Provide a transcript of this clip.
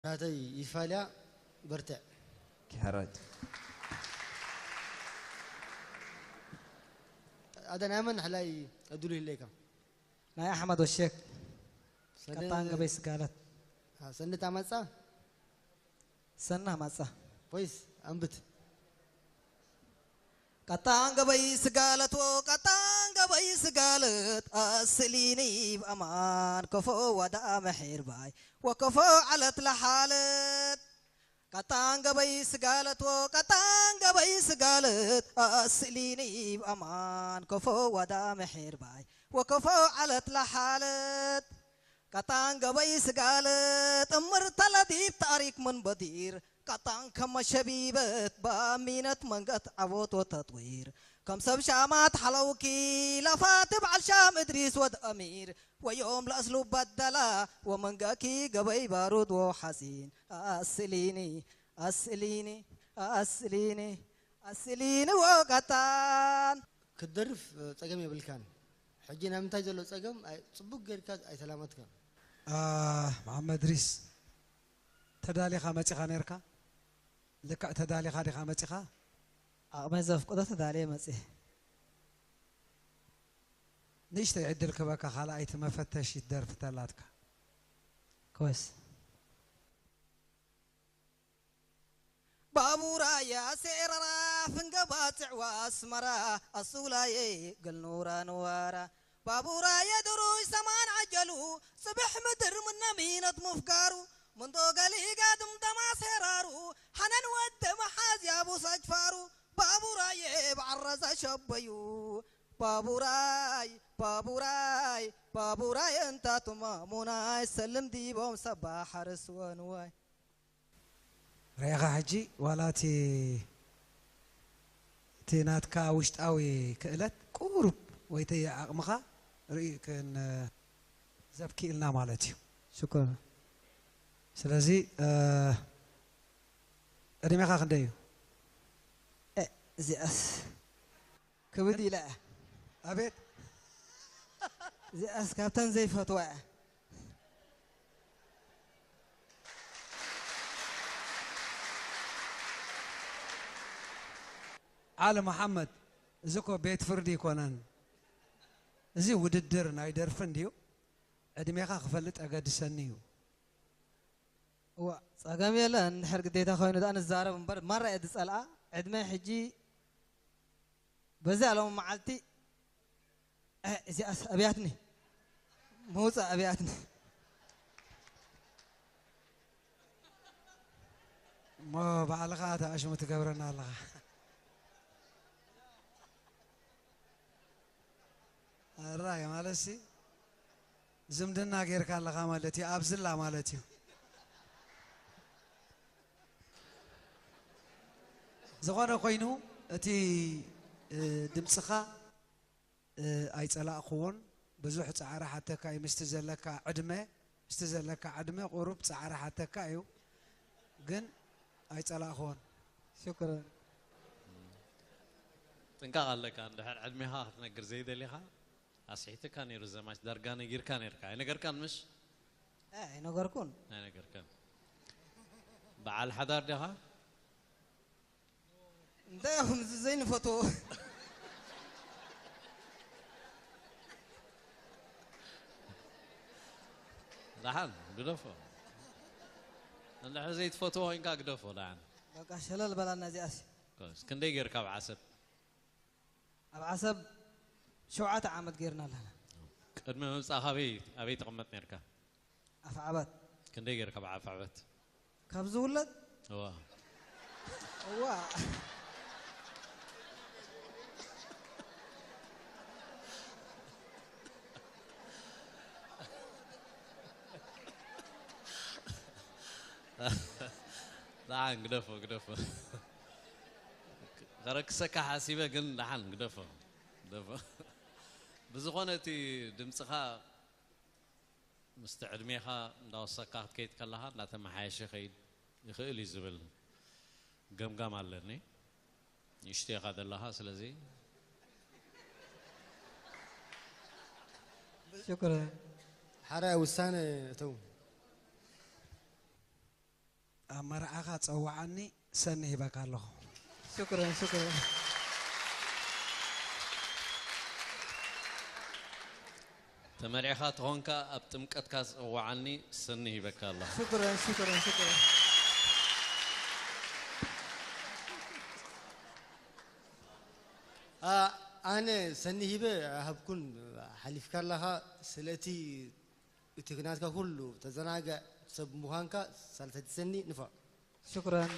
ናተይ ይፋልያ በርትዕ። ሕራይ። ኣደ ናይ መን ሕላይ እድሉ ይህለካ? ናይ ኣሕመድ ወሸክ። ሰነ- ቀጣን ገበይ ስጋለት። አ፣ ሰነ ታማጻ? ሰና ማጻ። ኮይስ ኣንብት። ቀጣን ገበይ ስጋለት ወቀጣን ገበይ ስጋለት ኣስሊኒ ብኣማን ከፎ ወዳ መሒር ባይ ወከፎ ዓለት ለሓለት። ቀጣን ገበይ ስጋለት ወቀጣን ገበይ ስጋለት ኣስሊኒ ብኣማን ከፎ ወዳ መሒር ባይ ወከፎ ዓለት ለሓለት። ቀጣን ገበይ ስጋለት እምር ተለዲብ ታሪክ ምን በዲር ቀጣን ከመ ሸቢበት በሚነት መንገት ዓቦት ወተጥዊር ከም ሰብ ሻማት ሓለውኪ ለፋቲ በዓል ሻም እድሪስ ወድ ኣሚር ወዮም ለእስሉ በደላ ወመንገኪ ገበይ ባሩድ ወሓጺን ኣስሊኒ ኣስሊኒ ኣስሊኒ ኣስሊኒ ወቀጣን ክትደርፍ ጸገም የብልካን። ሕጂ ናይ ምንታይ ዘሎ ጸገም ኣይ-፣ ጽቡቅ ጌርካ ኣይተላመድካን። አ፣ መሓመድ ሪስ፣ ተዳሊኻ መጺኻ ነርካ? ልክዕ ተዳሊኻ ዲኻ መጺኻ? ዓቕመይ ዘፍቅዶ ተዳልየ መጺኤ። ንእሽተይ ዕድል ክበካ፣ ካልኣይቲ መፈተሺት ደርፊ ተላትካ። ኮስ። ባቡራየ ኣሴረራ ፍንገባ ጽዕዋ ኣስመራ ኣሱላየ ገልኑራ ንዋራ ባቡራየ ድሩይ ሰማን ዓጀሉ ጽብሕ ምድር ምነሚነት ምፍጋሩ ምንዶ ገሊጋ ድምደማ ሴራሩ ሓነን ወደ መሓዝያ ቡሳጅፋሩ ባቡራየ ብዓረዛ ሸበዩ ባቡራይ ባቡራይ ባቡራይ እንታቱማ ሙናይ ሰልም ዲቦም ሰባ ሓርስ ወንዋይ ርኢኻ ሕጂ ዋላ እቲ፣ እቲ ናትካ ውሽጣዊ ክእለት ቁሩብ ወይ እቲ ዓቕምኻ ርኢ ክንዘብ ክኢልና ማለት እዩ። ሽኮር። ስለዚ፣ እ፣ ዕድሜኻ ክንደይ እዩ? እ፣ እዚኣስ ክብድ ኢላ እያ። ኣቤት። እዚኣስ ካብተን ዘይፈትዋ እያ። ዓሊ መሓመድ፣ እዚ እኮ ቤት ፍርዲ ኣይኮነን። እዚ ውድድር ናይ ደርፊ እንድዩ። ዕድሜኻ ክፈልጥ ኣገድሰኒ እዩ። እዋ፣ ጸገም የለን። እንድሕር ግዴታ ኮይኑ ደኣ ንዛረብ እምበር፣ ማራ እየ ዝጸልኣ። ዕድመይ ሕጂ በዚ ኣለሙ መዓልቲ፣ እ፣ እዚኣስ ኣብያትኒ። ምውጻእ ኣብያትኒ። እሞ ባዕልኻ ተኣሽሙ ትገብረና ኣለኻ። ኣራይ ማለትሲ ዝምድና ጌርካ ኣለኻ ማለት እዩ፣ ኣብዝላ ማለት እዩ። ዝኾነ ኮይኑ እቲ፣ እ፣ ድምፅኻ፣ እ፣ ኣይፀላእኽዎን። ብዙሕ ፃዕሪ ሓተካ እዩ፣ ምስቲ ዘለካ ዕድመ፣ ምስቲ ዘለካ ዕድመ ቁሩብ ፃዕሪ ሓተካ እዩ፣ ግን ኣይፀላእኽዎን። ሽኩረን። ጥንቃቕ ኣለካ፣ እንድሕር ዕድሜኻ ክትነግር ዘይደሊኻ፣ ኣስሒትካ ነይሩ ዘማች፣ ዳርጋ ነጊርካ ነይርካ። ኣይነገርካን ምሽ? እ፣ ኣይነገርኩን። ኣይነገርካን። በዓል ሓዳር ዲኻ? እንታይ ኢኹም እዚ ዘይንፈትዎ? ደሓን ግደፎ። እንድሕር ዘይትፈትዎ ኮይንካ ግደፎ ደሓን። በቃ ሸለል በላና እዚኣሲ። ኮስ፣ ክንደይ ጌርካ ኣብ ዓሰብ? ኣብ ዓሰብ ሸውዓተ ዓመት ጌርና ኣለና። ቅድሚ ምምጻእካ ኣበይ፣ ኣበይ ትቕመጥ ኔርካ? ኣፍዓበት። ክንደይ ጌርካ ኣብ ኣፍዓበት? ካብ ዝውለድ? እዋ። እዋ። ደሓን ግደፎ፣ ግደፎ። ከረክሰካ ሓሲበ ግን ደሓን ግደፎ፣ ግደፎ። ብዝኾነ እቲ ድምፅኻ ምስቲ ዕድሜኻ እንዳወሰካ ክትከይድ ከለኻ እንዳተመሓየሸ ይኸይድ ይኽእል እዩ ዝብል ገምጋም ኣለኒ። ንእሽቶ ኢኻ ዘለኻ፣ ስለዚ ሽኩረን። ሓራይ ውሳነ እተው። መርዓኻ ጸውዓኒ ሰኒ ሂበካ ኣለኹ። ሽክረን ሽክረን። ተመሪዕኻ ተኾንካ ኣብ ጥምቀትካ ጸውዓኒ ሰኒ ሂበካ ኣለኹ። ሽክረን ሽክረን ሽክረን። ኣነ ሰኒ ሂበ ሃብኩን ሓሊፍካ ኣለኻ። ስለቲ እቲ ግናትካ ኩሉ ተዘናግዕ ሰብ ምዃንካ ሳልሰይቲ ሰኒ ንፋዕ። ሽክረን።